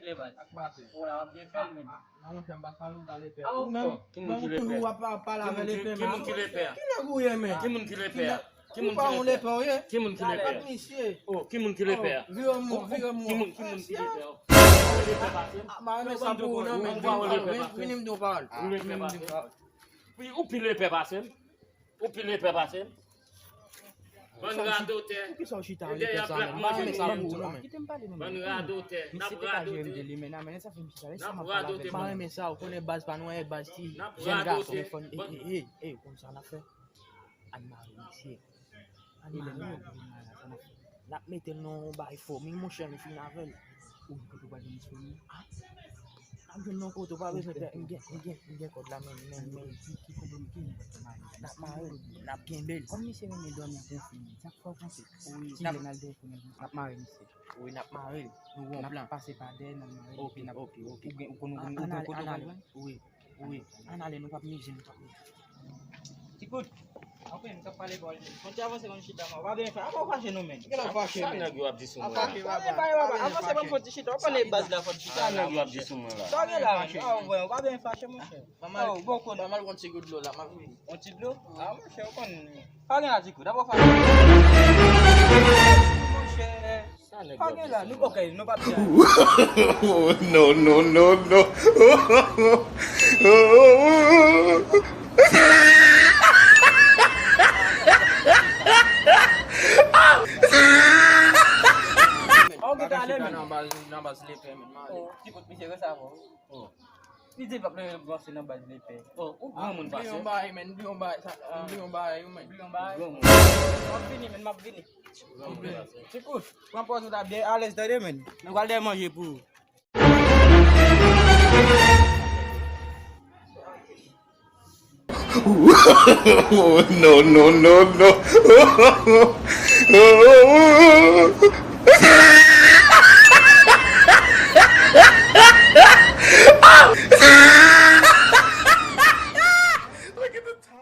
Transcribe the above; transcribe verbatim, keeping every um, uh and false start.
Ou la, w ap byen fè l, men. Ou menm, ou toujou w ap pale avè lepè. Ki moun ki lepè a? Ki nèg ou ye, men? Ki moun ki lepè a? Ki moun ki lepè a? Ou pa yon lepè ou ye? Ki moun ki lepè a? Gad misye. Oh, ki moun ki lepè a? Vire m, vire m. Ki moun, ki moun ki lepè a? Ap mare men sa pou ou non, men. Vin m di yon pawòl. Vin m di yon pawòl. Ou pi lepè pase m. Ou pi lepè pase m. Bann radotè. Poukisa w chita an lepè sa, men? M pa renmen sa pou ou non, men. Bann radotè. N ap radote. N ap radote. M pa renmen sa, ou konnen baz pa nou, e baz ti jèn gason. Ey, ey, ey, ey, ou konn sa n ap fè? Ann mare misye. Ann mare l. N ap mete l nan yon bagay fò. Men monchè, nou fin avè l. Ou gen kote w pral jwenn disponible? Ah, n ap jwenn nan kote, ou pa bezwen pè. M gen, m gen, m gen kòd la, men, men, men. Ki, ki pwoblèm, ki nèg w ap mare? N ap mare l, n ap kenbe l. Kòm misye renmen dòmi ak yon fi, sa k fè w panse? Wi, n ap, n ap mare misye. Wi, n ap mare l. Nou gon plan. N ap pase pa dèyè, n al mare l, epi n ap, ou gen, ou konn, ou konn, ou konn kote w pral jwenn? Wi. Wi, ann ale, nou p ap mize, nou p ap mize. Ti kout. Anfen, nou t ap pale bòl. Konn ti avanse, konn chita, man. Ou pa byen fè. Apa w fache non, men? Kilè w fache, men? Sa nèg yo ap di sou mwen la? Fache, papa. Avanse, ban m fè ti chita. Ou konnen baz la fò chita. Sa nèg yo ap di sou mwen la? Sa w gen la, men? Ah, ou pa byen fache, monchè. Oh, bon konnen. Ban m al pran ti gout dlo la, m ap vini. Yon ti dlo? Ah, monchè, ou konnen. Pa gen la, ti kout. Apa w fache? Monchè. Sa nèg yo ap di sou mwen? No, no, no, no. Ou gen talè, men. Nan baz, nan baz lepè, men. Oh, ti kout misye resevwa. Oh. Li di l p ap leve l ap ranse nan baz lepè. Oh, ou granmoun pase. Bliye yon bagay, men, bliye yon bagay, sa, bliye yon bagay, men. Bliye yon bagay. Granmoun. M ap vini, men, m ap vini. Granmoun pase. Ti kout, pran pòz ou ta byen alèz, tande, men. Nou pral dèyè manje pou ou. No, no, no, no.